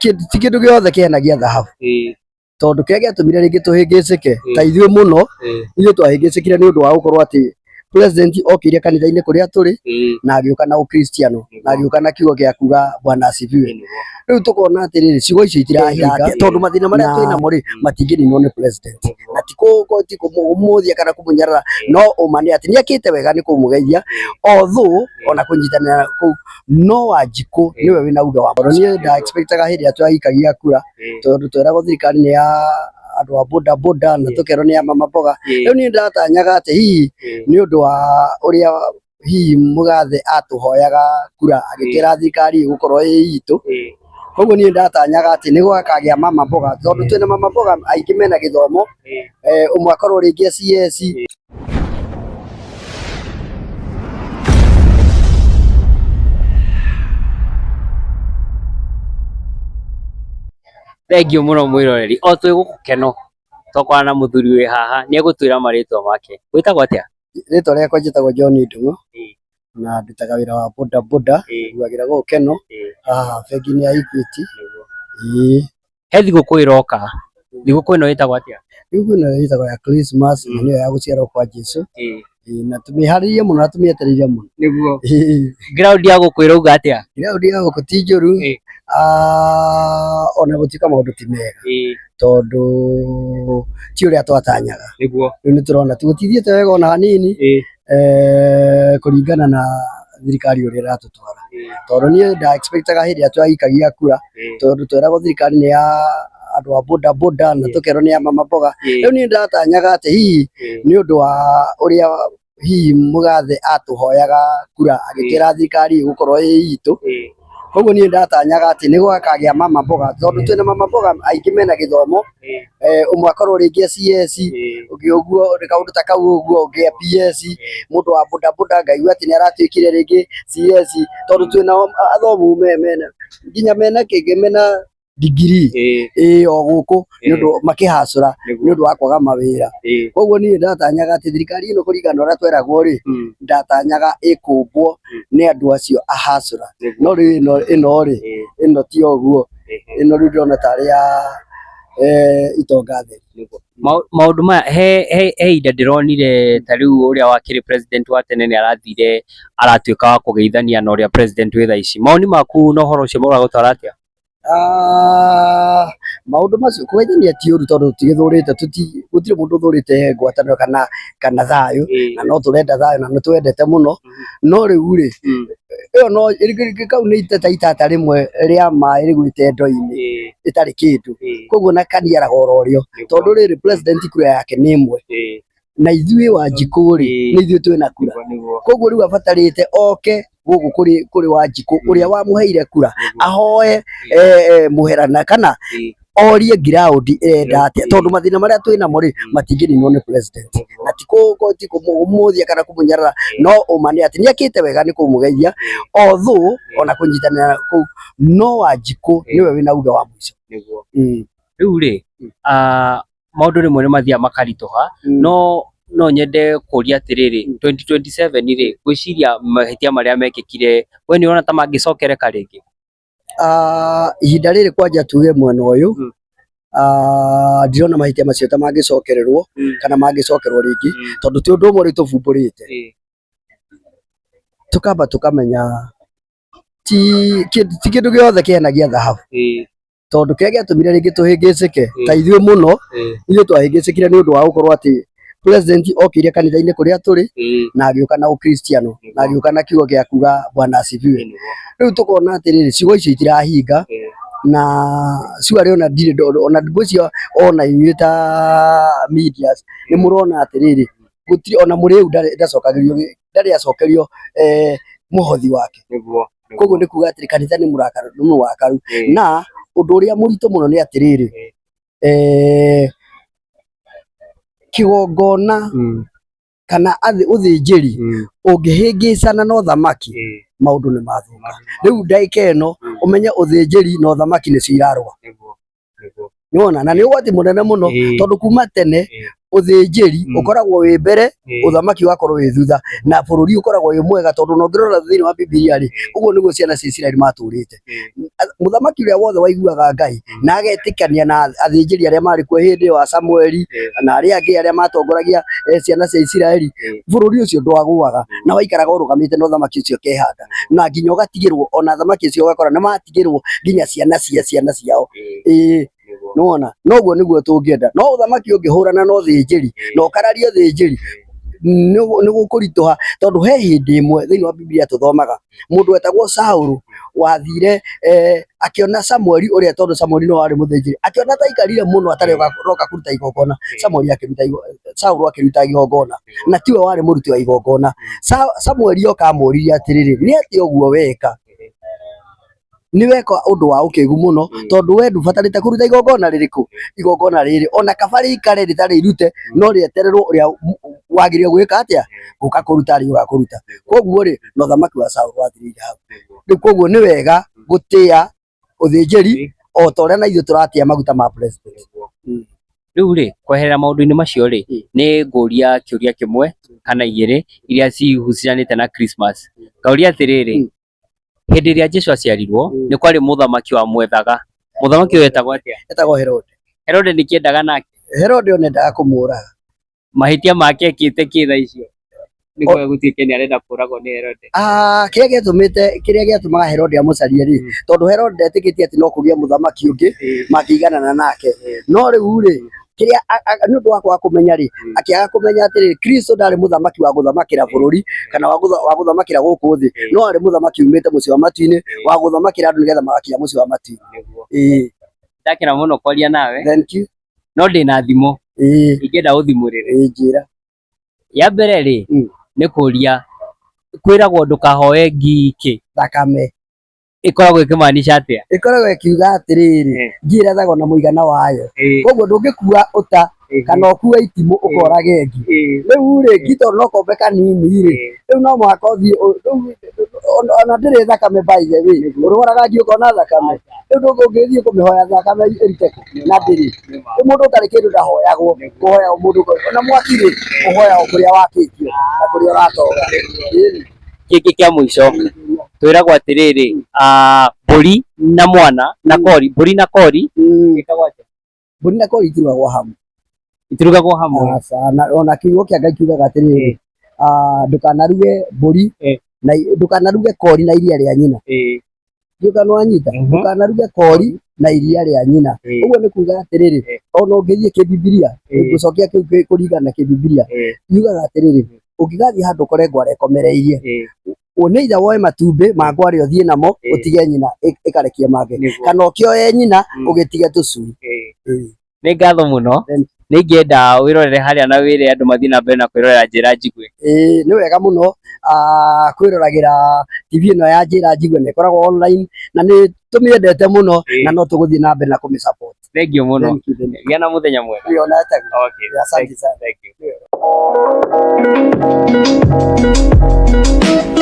Ti kĩndũ gĩothe kĩhenagia thahabu. Tondũ kĩrĩa gĩatũmire rĩngĩ tũhĩngĩcĩke ta ithuĩ mũno, ithuĩ twahĩngĩcĩkire nĩ ũndũ wa gũkorwo atĩ president okire kanitha-inĩ kũrĩa tũrĩ na agĩũka na ũkristiano na agĩũka na kiugo gĩa kuga Bwana asifiwe. Rĩu tũkona atĩrĩrĩ, ciugo icio itirahinga tondũ mathĩna marĩa twĩ namo rĩ, matingĩninwo nĩ president, na ti kũmũthia kana kũmũnyarara, no ũma nĩ atĩ nĩ ekĩte wega nĩ kũmũgeithia, although ona kũnyitanĩra kũu, no Wanjikũ nĩwe wĩna uge wa niĩ nda expectaga hĩndĩ ĩrĩa twaikagia kura, tondũ tweragwo thirikari nĩ ya andũ a boda boda na tũkerwo nĩ ya mama mboga. Rĩu niĩ ndatanyaga atĩ hihi nĩ ũndũ wa ũrĩa hihi mũgathe atũhoyaga kura agĩtwĩra thirikari ĩgũkorwo ĩ itũ, koguo niĩ ndatanyaga atĩ nĩ gũgakagĩa mama mboga, tondũ twĩna mama mboga aingĩ mena gĩthomo, ũmwe akorwo rĩngĩ e CS. Thengiũ mũno mwĩroreri, o twĩ gũkũ Keno, twakorana na mũthuri wĩ haha, nĩ egũtwĩra marĩtwa make. Wĩtagwo atĩa? Rĩtwa rĩakwa njĩtagwo John Ndung'u na ndutaga wĩra wa boda boda, nguagĩra gũkũ Keno haha bengi-inĩ ya Equity. Ĩĩ. He thigũkũ ĩroka, thigũkũ ĩno ĩtagwo atĩa? Thigũkũ ĩno ĩtagwo ya Christmas na nĩyo ya gũciarwo kwa Jesũ. Ĩĩ, na tũmĩharĩirie mũno na tũmĩetereire mũno. Nĩguo. Ĩĩ. Ground ya gũkũ ĩrauga atĩa? Ground ya gũkũ ti njũru, ona gũtuĩka maũndũ ti mega, tondũ ti ũrĩa twatanyaga. Nĩguo. Rĩu nĩ tũrona tũtithiĩte wega ona hanini, kũringana na thirikari ũrĩa ĩratũtwara. Tondũ niĩ nda expectaga hĩndĩ ĩrĩa twaikagia kura, tondũ tweragwo thirikari nĩ ya andũ a boda boda na tũkerwo nĩ ya mama mboga. Rĩu niĩ ndatanyaga atĩ hihi nĩ ũndũ wa ũrĩa hihi mũgathe atũhoyaga kura agĩtwĩra thirikari ĩgũkorwo ĩ itũ, koguo niĩ ndatanyaga atĩ nĩ gũgakagĩa mama mboga, tondũ twĩna mama mboga aingĩ mena gĩthomo, ũmwe akorwo rĩngĩ e CS, ũngĩ ũguo kaũndũ ta kau ũguo, ũngĩ e PS, mũndũ wa boda boda ngaigua atĩ nĩ aratuĩkire rĩngĩ CS, tondũ twĩna athomu mena nginya mena kĩngĩ mena degree ĩĩ o gũkũ nĩ ũndũ makĩhacũra nĩ ũndũ wa kwaga mawĩra. Koguo niĩ ndatanyaga atĩ thirikari ĩno kũringana na ũrĩa tweragwo rĩ, ndatanyaga ĩkũmbwo nĩ andũ acio ahacũra, no rĩu ĩno ĩno rĩ, ĩno ti ũguo, ĩno rĩu ndĩrona tarĩ ya itonga theri. Maũndũ maya he ihinda ndĩronire ta rĩu ũrĩa wakĩrĩ president wa tene nĩ arathire aratuĩka wa kũgeithania na ũrĩa president wĩ thaa ici. Mawoni maku na ũhoro ũcio ũragũtwara atĩa? Maũndũ macio kũgeithania ti ũru tondũ tũtigĩthũrĩte, gũtirĩ mũndũ ũthũrĩte ngwatanĩro kana thayũ, na no tũrenda thayũ na nĩ twendete mũno, no rĩu rĩ, ĩyo no kau nĩ ta itata rĩmwe rĩa maĩ rĩgwĩte ndoo-inĩ ĩtarĩ kĩndũ, koguo na kaniaraga oro rĩo, tondũ rĩrĩ president kura yake nĩ ĩmwe, na ithuĩ Wanjikũ rĩ, nĩ ithuĩ twĩna kura, koguo rĩu abatarĩte oke gũkũ kũrĩ kũrĩ Wanjikũ ũrĩa wamũheire kura, ahoe mũhera na kana orie ground ĩrenda atĩa, tondũ mathĩna marĩa twĩ namo rĩ, matingĩninwo nĩ president, na ti kũmũthia kana kũmũnyarara, no ũma nĩ atĩ nĩ ekĩte wega nĩ kũmũgeithia, although ona kũnyitanĩra kũu, no Wanjikũ nĩwe wĩna uge wa mũico. Rĩu rĩ, maũndũ rĩmwe nĩ mathiaga makaritũha, no no nyende kũria atĩrĩrĩ, 2027 rĩ, ngwĩciria mahĩtia marĩa mekĩkire, we nĩ ũrona ta mangĩcokereka rĩngĩ? Ihinda rĩrĩ kwanja tuge mwena ũyũ, ndirona mahĩtia macio ta mangĩcokererwo kana mangĩcokerwo rĩngĩ, tondũ ti ũndũ ũmwe rĩu tũbumbũrĩte. Tũkamba tũkamenya ti kĩndũ gĩothe kĩhenagia thahabu. Tondũ kĩrĩa gĩatũmire rĩngĩ tũhĩngĩcĩke ta ithuĩ mũno, ithuĩ twahĩngĩcĩkire nĩ ũndũ wa gũkorwo atĩ president okire kanitha-inĩ kũrĩa tũrĩ na agĩũka na ũkristiano na agĩũka na kiugo gĩa kuga Bwana asifiwe. Rĩu tũkona atĩrĩrĩ, ciugo icio itirahinga na surely ona ndirĩ ona ngwĩciria ona inyuĩ ta media nĩ mũrona atĩrĩrĩ, gũtirĩ ona mũrĩu ndacokagĩrio ndarĩ acokerio mũhothi wake. Koguo nĩ kuga atĩrĩ kanitha nĩ mũrakaru nĩ mũwakaru na ũndũ ũrĩa mũritũ mũno nĩ atĩrĩrĩ, kĩgongona kana ũthĩnjĩri ũngĩhĩngĩcana na ũthamaki maũndũ nĩ mathũka. Rĩu ndagĩka ĩno ũmenye ũthĩnjĩri na ũthamaki nĩcio irarũa. Nĩwona na nĩ ũgwati mũnene mũno tondũ kuma tene. Ũthĩnjĩri ũkoragwo wĩ mbere, ũthamaki ũgakorwo wĩ thutha, na bũrũri ũkoragwo wĩ mwega, tondũ ona ũngĩrora thĩinĩ wa Bibilia rĩ, ũguo nĩguo ciana cia Isiraeli matũrĩte. Mũthamaki ũrĩa wothe waiguaga Ngai na agetĩkania na athĩnjĩri arĩa marĩ kuo hĩndĩ ĩyo a Samueli na arĩa angĩ arĩa matongoragia ciana cia Isiraeli, bũrũri ũcio ndwagũaga na waikaraga ũrũgamĩte na ũthamaki ũcio ũkehanda, na nginya ũgatigĩrwo, ona athamaki acio ũgakora nĩ matigĩrwo nginya ciana cia ciana ciao. Ĩĩ, nĩwona noguo nĩguo tũngĩenda. No ũthamaki ũngĩhũrana na ũthĩnjĩri na ũkararie ũthĩnjĩri, nĩ gũkũritũha, tondũ he hĩndĩ ĩmwe thĩinĩ wa Bibilia tũthomaga mũndũ wetagwo Saũlũ wathire akĩona Samueli ũrĩa, tondũ Samueli nĩwe warĩ mũthĩnjĩri, akĩona ta aikarire mũno atarĩ aroka kũruta igongona, Samueli akĩruta, Saũlũ akĩruta igongona na tiwe warĩ mũruti wa igongona. Samueli oka amũririe atĩrĩrĩ, nĩ atĩa ũguo weka? Nĩ weka ũndũ wa ũkĩgu mũno, tondũ we ndũbatarĩte kũruta igongona rĩrĩkũ, igongona rĩrĩ ona kaba rĩikare rĩtarĩ irute, no rĩetererwo ũrĩa wagĩrĩire gwĩka atĩa, gũka kũruta rĩũka kũruta. Koguo rĩ, na ũthamaki wa Saũlũ wathirĩire hau. Rĩu koguo nĩ wega gũtĩa ũthĩnjĩri o ta ũrĩa na ithuĩ tũratĩa maguta ma president. Rĩu rĩ, kweherera maũndũ-inĩ macio rĩ, nĩ ngũria kĩũria kĩmwe kana igĩrĩ iria cihucianĩte na Christmas. Ngauria atĩrĩrĩ, hĩndĩ ĩrĩa Jesu aciarirwo, nĩ kwarĩ mũthamaki wamwethaga. Mũthamaki ũyũ etagwo atĩa? Etagwo Herode. Herode nĩkĩ endaga nake? Herode ona endaga kũmũraga. Mahĩtia make ekĩte kĩ thaa icio nĩguo gũtuĩke nĩ arenda kũragwo nĩ Herode? Kĩrĩa gĩatũmĩte, kĩrĩa gĩatũmaga Herode amũcarie rĩ, tondũ Herode ndetĩkĩtie atĩ no kũgĩe mũthamaki ũngĩ mangĩiganana nake. No rĩu rĩ, kĩrĩa nĩ ũndũ wa kwaga kũmenya rĩ, akĩaga kũmenya atĩrĩrĩ, Kristo ndarĩ mũthamaki wa gũthamakĩra bũrũri kana wa gũthamakĩra gũkũ thĩ, no arĩ mũthamaki umĩte mũciĩ wa matu-inĩ, wa gũthamakĩra andũ nĩgetha magakinya mũciĩ wa matu-inĩ. Ĩĩ. Ndakena mũno kwaria nawe. Thank you. No ndĩna thimũ. Ĩĩ. Ingĩenda ũthimũrĩre. Ĩĩ, njĩra. Ya mbere rĩ, nĩ kũria kwĩragwo ndũkahoe ngi kĩ? Thakame. Ĩkoragwo ĩkĩmaanisha atĩa? Ĩkoragwo ĩkiuga atĩrĩrĩ, ngi ĩrethagwo na mũigana wayo. Koguo ndũngĩkua ũta kana ũkue itimũ ũkorage ngi. Rĩu rĩ, ngi tondũ no kombe kanini rĩ, rĩu no mũhaka ũthiĩ, ona ndĩrĩ thakame by the way, ũrwaraga ngi ũkona thakame. Rĩu ndũngĩthiĩ kũmĩhoya thakame ĩrute kũ na ndĩrĩ. Rĩu mũndũ ũtarĩ kĩndũ ndahoyagwo, kũhoyagwo mũndũ, ona mwaki rĩ, ũhoyagwo kũrĩa wakĩtio na kũrĩa ũratoga. Kĩngĩ kĩa mũico twĩragwo atĩrĩrĩ, mbũri na mwana na kori, mbũri na kori ĩtagwo atĩa? Mbũri na kori itirugagwo hamwe. Itirugagwo hamwe. Aca, na ona kiugo kĩa Ngai kiugaga atĩrĩrĩ, ndũkanaruge mbũri na ndũkanaruge kori na iria rĩa nyina. Ndiũĩ kana wanyita, ndũkanaruge kori na iria rĩa nyina. Ũguo nĩ kuga atĩrĩrĩ, ona ũngĩthiĩ kĩbibilia, ngũcokia kĩu kũringana na kĩbibilia, yugaga atĩrĩrĩ, ũngĩgathiĩ handũ ũkore ngware ĩkomereirie, nĩ either woe matumbĩ ma ngware ũthiĩ namo ũtige nyina ĩkarekie mangĩ, kana ũkĩoe nyina ũgĩtige tũcui. Nĩ ngatho mũno, nĩ ingĩenda wĩrorere harĩa na wĩre andũ mathiĩ na mbere na kwĩrorera Njĩra Njigue. Ĩĩ nĩ wega mũno kwĩroragĩra TV ĩno ya Njĩra Njigue, na ĩkoragwo online na nĩ tũmĩendete mũno na no tũgũthiĩ na mbere na kũmĩ support. Thengiũ mũno. Gĩa na mũthenya mwega. Okay. Asante sana. Thank you.